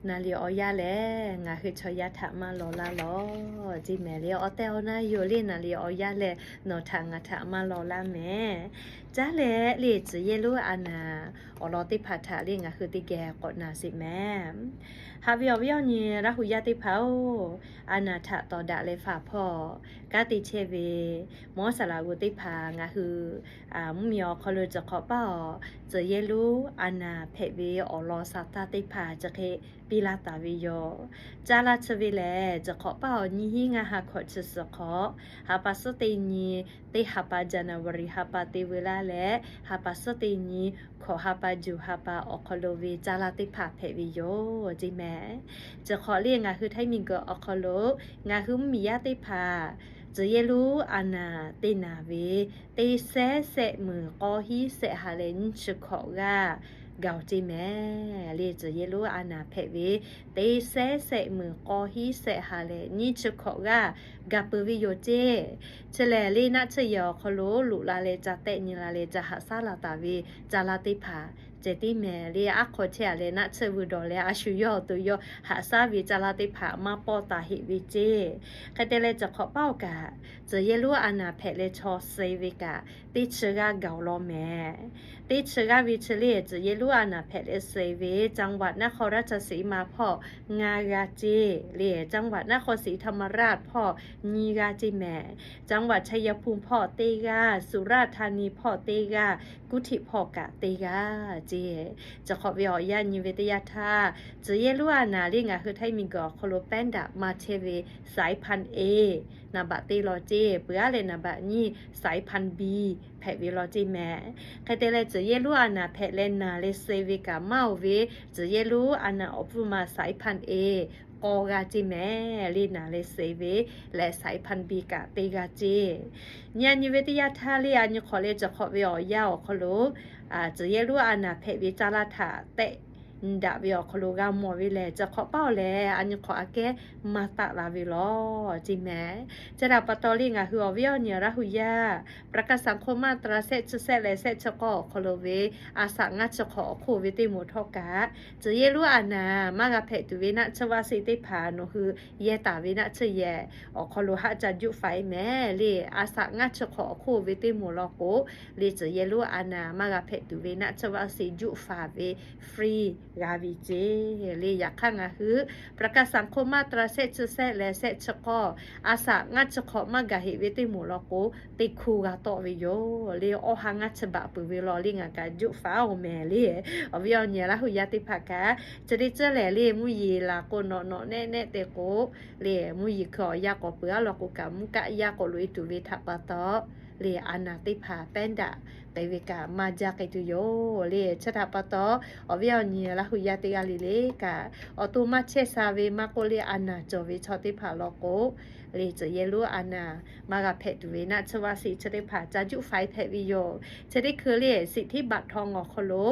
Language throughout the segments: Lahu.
Naˍ liˍ awˬ yanˇ lehˬ, ngaˬ hui chaw yaˇ htaꞈ maˇ law laˇ lawˬ. Ceˇ mehˍ le, awˬ tehˬ awˬ na yoˬ le, naˍ liˍ awˬ yanˇ lehˬ nawˬ htaꞈ ngaˬ htaꞈ maˇ law laˇ mehˍ. Caˇ leh le, tcuh yehˇ lonˉ a naˍ awˬ lawn teˇ hpaˍ htaꞈ le ngaˬ hui teˇ geh k'awꞈ na sheˍ mehˍ. Haꞈ ve awˬ viˉ awˬ nyi Laˇ huˍ yaˇ teˇ hpaˍ-oˬ, a naˍ htaꞈ tawˍ daꞈ leh faˍ hpawˇ kanˉ te chehˇ ve mawˇ saˍ laꞈ g'oˍ teˇ hpaˍ ngaˬ hui mvuhˇmiˬ awˬ hk'aw lo ciˬ hk'awꞈ paˇ awˬ, tcuh yehˇ lonˉ a naˍ hpehꞈ ve awˬ lawn sa taˇ teˇ hpaˍ chi hk'e piˇ laˇ taˍ ve yoˬ. Caˇ laˇ chi ve lehˬ, ciˬ hk'awꞈ paˇ awˬ nyiˇ hinˉ ngaˇ ha hkawꞈ chi suhˍ hk'awꞈ, ha pa suhˉ teˇ nyi, teˇ ha pa January ha pa te veu laˇ leh, ha pa suhˉ teˇ nyi, hkawꞈ ha pa juˬ ha pa awˬ hk'aw lo ve caˇ laˇ teˇ hpaˍ hpehꞈ ve yoˬ. Ceˇ mehˍ. Ciˬ hk'awꞈ le ngaˬ hui htaiˇ miˬguiˬ awˬ hk'aw lo ngaˬ hui mvuhˇmiˬ yaˇ teˇ hpaˍ tcuh yehˇ lonˉ a naˍ te naˍ ve teˇ sehˉ sehˆ meunˍ k'awˇ hiˉ sehˆ ha leh nyiˇ chi hkawꞈ g'aˇ gaˬ-oˬ ceˇ mehˍ. Le tcuh yehˇ lonˉ a naˍ hpehꞈ ve teˇ sehˉ sehˆ meunˍ k'awˇ hiˉ sehˆ ha leh nyiˇ chi hkawꞈ g'aˇ gaˬ peuˬ ve yoˬ ceˇ. Chi lehˬ le naˆ tsuhˇ yehˬ awˬ hk'aw lo loꞈ la leh ca tehˆ nyi la leh ca haꞈ shaˉ la taˍ ve caˇ laˇ teˇ hpaˍ ceh tiˉ mehˍ. Le aˉ hk'aw chehˇ-a leh naˆ tsuhˇ veu dawˬ leh a shu yawˇ awˬ to yawˇ haꞈ shaˉ ve caˇ laˇ teˇ hpaˍ maˇ pawˆ taˍ heˆ ve ceˇ. Hk'e te leh ciˬ hk'awꞈ paˇ awˬ kaꞈ, tcuh yehˇ lonˉ a naˍ hpehꞈ leh chaw suh ve kaꞈ teˇ chi g'aˇ gaˬ-oˬ law mehˍ. Teˇ chi g'aˇ ve chi le tcuh yehˇ lonˉ a naˍ hpehꞈ leh suh ve จังหวัดนครราชสีมา hpawˇ ngaˇ g'aˇ ceˇ. Le จังหวัดนครศรีธรรมราช hpawˇ nyiˇ g'aˇ ceˇ mehˍ. จังหวัดชัยภูมิ hpawˇ teˇ g'aˇ, สุราษฎร์ธานี hpawˇ teˇ g'aˇ, กรุงเทพ hpawˇ kaꞈ teˇ g'aˇ ceˇ. Ciˬ hk'awꞈ ve awˬ yanˇ nyi ve teˇ yanˇ htaˇ, tcuh yehˇ lonˉ a naˍ le ngaˬ hui htaiˇ miˬguiˬ awˬ hk'aw lo แพร่ระบาด maˇ chehˇ ve สายพันธุ์ A, naˍ baꞈ teˇ law ceˇ, peuˬ aˉ leh naˍ baꞈ nyiˇ สายพันธุ์ B hpehꞈ ve law ceˇ mehˍ. Hk'e te leh tcuh yehˇ lonˉ a naˍ hpehꞈ leh naˬ leh suh ve kaꞈ maˇ-oˬ ve, tcuh yehˇ lonˉ a naˍ awˬ pfuhˇ ma สายพันธุ์ A k'awˇ g'aˇ ceˇ mehˍ. Le naˬ leh suh ve leh สายพันธุ์ B kaꞈ teˇ g'aˇ ceˇ. Nyi a nyi ve teˇ yanˇ htaˇ le a nyi hk'awꞈ leh ciˬ hk'awꞈ ve awˬ yanˇ awˬ hk'aw lo tcuh yehˇ lonˉ a naˍ hpehꞈ ve caˇ laˇ htaꞈ tehˆ daꞈ ve awˬ hk'aw lo g'a mawˬ ve lehˬ, ciˬ hk'awꞈ paˇ-oˬ lehˬ a nyi hk'awꞈ aꞈ kehˉ maˇ taˆ la ve law ceˇ mehˍ. Chi htaꞈ pa taw le ngaˬ hui awˬ viˉ awˬ nyi Laˇ huˍ yaˇ ประกันสังคม มาตรา sehˆ chi sehˆ leh sehˆ chi k'awˇ awˬ hk'aw lo ve a shaꞈ ngaˇ chi hk'awꞈ awˬ hk'oˆ ve teˇ moˍ htawˇ kaꞈ, tcuh yehˇ lonˉ a naˍ maˇ g'a hpehꞈ tuˬ ve naˆ tsuhˇ vaˆ seˆ teˇ hpaˍ nawˬ hui yehˇ taˍ ve naˆ tsuhˇ yehˬ awˬ hk'aw lo haˆ ca juˆ faˍ-e mehˍ. Le a shaꞈ ngaˇ chi hk'awꞈ awˬ hk'oˆ ve teˇ moˍ law k'o, le tcuh yehˇ lonˉ a naˍ maˇ g'a hpehꞈ tuˬ ve naˆ tsuhˇ vaˆ seˆ juˆ faˍ ve free g'a ve ceˇ. Le yaꞈ hk'aˇ ngaˬ hui ประกันสังคม มาตรา sehˆ chi sehˆ leh sehˆ chi k'awˇ a shaꞈ ngaˇ chi hk'awꞈ maˇ gaˬ heꞈ ve teˇ moˍ law k'o, teˇ hkuˇ g'a tawˆ ve yoˬ. Le awˇ ha ngaˇ chi baꞈ peuˬ ve law le ngaˬ kaꞈ juˆ faˍ-oˬ mehˍ. Le awˬ viˉ awˬ nyi Laˇ huˍ yaˇ teˇ hpaˍ kaꞈ, chi teˇ ceuˬ lehˬ le mvuhˇ yeˬ laˬ k'o nawꞈ nawꞈ nehˆ nehˆ te k'o, le mvuhˇ yeˬ hkui awˬ yanˇ k'awꞈ peuˬ-a law k'o kaꞈ mvuhˇ kaˆ yaˇ k'awꞈ loꞈ-e tuˬ ve htaꞈ pa taw, le a naˍ teˇ hpaˍ แพร่ระบาด te ve kaꞈ maˇ jaˇ k'ai tuˬ yoˬ. Le chi htaꞈ pa taw, awˬ viˉ awˬ nyi Laˇ huˍ yaˇ teˇ g'aˇ le le kaꞈ, awˬ to maˇ chehˇ sha ve maˇ k'oˆ le a naˍ cawˬ ve chaw teˇ hpaˍ law k'o, le tcuh yehˇ lonˉ a naˍ maˇ g'a hpehꞈ tuˬ ve naˆ tsuhˇ vaˆ seˆ chi teˇ hpaˍ ca juˆ faˍ-e hpehꞈ ve yoˬ. Chi teˇ hkui le สิทธิบัตรทอง awˬ hk'aw lo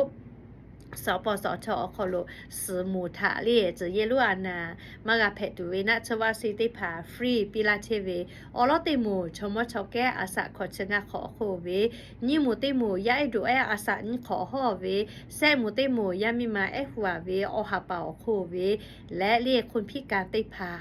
สปสช awˬ hk'aw lo suhˍ moˍ htaꞈ le tcuh yehˇ lonˉ a naˍ maˇ g'a hpehꞈ tuˬ ve naˆ tsuhˇ vaˆ seˆ teˇ hpaˍ free piˇ laˇ chehˇ ve awˬ lawn teˇ moˍ chaw mawˇ chaw kehˉ a shaꞈ hkawꞈ chi ngaˇ hk'awꞈ awˬ hk'oˆ ve, nyiˇ moˍ teˇ moˍ yaˇ ehˉ doꞈ ehˉ a shaꞈ nyiˇ hk'awꞈ hawˉ ve, sehˆ moˍ teˇ moˍ yaˇ miˇ ma ehˉ hu-a ve awˬ ha pa awˬ hk'oˆ ve, leh le คนพิการ teˇ hpaˍ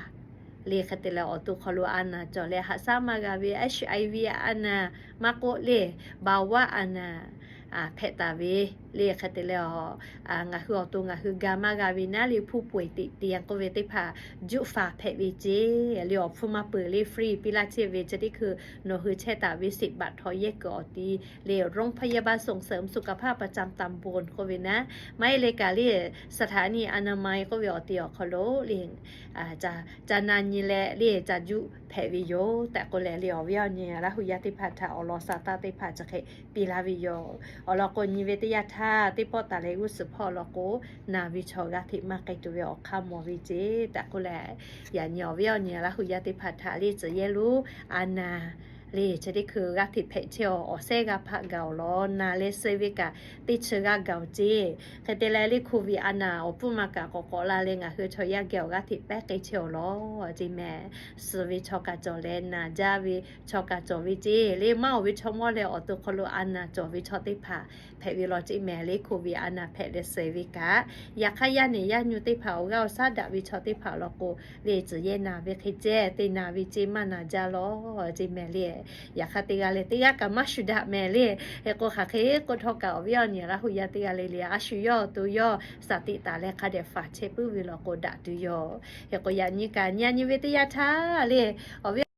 le hk'e te leh awˬ to hk'aw lo a naˍ cawˬ leh haꞈ shaˉ maˇ g'a ve HIV a naˍ maˇ k'oˆ le เบาหวาน a naˍ hpehꞈ taˍ ve le hk'e te leh a, ngaˬ hui awˬ to ngaˬ hui ga maˇ g'a ve naˉ le ผู้ป่วยติดเตียง k'oˆ ve teˇ hpaˍ juˆ faˍ hpehꞈ ve ceˇ. Le awˬ hpfuhˇ maˇ peuˬ le free piˇ laˇ chehˇ ve chi teˇ hkui nawˬ hui chehˇ taˍ ve สิทธิบัตรทอง yehˇ kuiˬ awˬ ti le โรงพยาบาลส่งเสริมสุขภาพประจำตำบล k'oˆ ve naˉ, maˇ heˆ le kaꞈ le สถานีอนามัย k'oˆ ve awˬ ti awˬ hk'aw lo le ca na nyi leh le ca juˆ hpehꞈ ve yoˬ tehꞈ k'oˆ leh le awˬ viˉ awˬ nyi Laˇ huˍ yaˇ teˇ hpaˍ htaꞈ awˬ lawn sa taˇ teˇ hpaˍ chi hk'e piˇ laˇ ve yoˬ. Awˬ lawn k'o nyi ve teˇ yanˇ htaˇ teˇ pawˆ taˍ leh g'uˇ suhˍ hpawˇ law k'o, naˬ ve chaw g'a hteꞈ maˇ k'ai tuˬ ve awˬ hk'aˇ mawˬ ve ceˇ tehꞈ k'oˆ leh, yaꞈ nyi awˬ viˉ awˬ nyi Laˇ huˍ yaˇ teˇ hpaˍ htaꞈ le tcuh yehˇ lonˉ a naˍ Le chi teˇ hkui g'aˇ hteꞈ hpehꞈ chehˇ-oˬ, awˬ shehˉ g'aˇ hpaˆ gaˬ-oˬ lawˬ, na leh suh ve kaꞈ teˇ chi g'aˇ gaˬ-oˬ ceˇ. Hk'e te leh le, COVID a naˬ awˬ pfuhˇ ma kaꞈ k'awꞈ k'awꞈ la leh ngaˬ hui chaw yaˇ geh awˬ g'aˇ hteꞈ pehˉ k'ai chehˇ-oˬ lawˬ ceˇ mehˍ. Suh ve chaw kaꞈ cawˬ leh, naˬ jaˇ ve chaw kaꞈ cawˬ ve ceˇ. Le maˇ oˬ ve chaw mawˇ leh awˬ to hk'aw lo a naˬ cawˬ ve chaw teˇ hpaˍ hpehꞈ ve lawˬ ceˇ mehˍ. Le COVID a naˬ hpehꞈ leh suh ve kaꞈ, yaꞈ hk'aˇ yaˇ nehˬ yaˇ nyu teˇ hpaˍ awˬ g'aˇ awˬ shaˉ daꞈ ve chaw teˇ hpaˍ law k'o, le tcuh yehˇ naˬ ve hk'e ceh te naˬ ve ceˇ, maˇ naˬ jaˇ lawˬ ceˇ mehˍ le. Yaꞈ hk'aˇ teˇ g'aˇ leh teˇ g'aˇ kaꞈ maˇ shu daꞈ mehˍ le. Hk'e k'o hk'aˬ hk'e k'oˆ htawˇ kaꞈ awˬ viˉ awˬ nyi Laˇ hu yaˇ teˇ g'aˇ le le a shu yawˇ awˬ to yawˇ shaˍ tiꞈ taˍ leh hk'a dehꞈ faˍ chehˇ puiˉ ve law k'o daꞈ tuˬ yoˬ. Hk'e k'o yaꞈ nyi kaꞈ nyi a nyi ve teˇ yanˇ htaˇ le, awˬ viˉ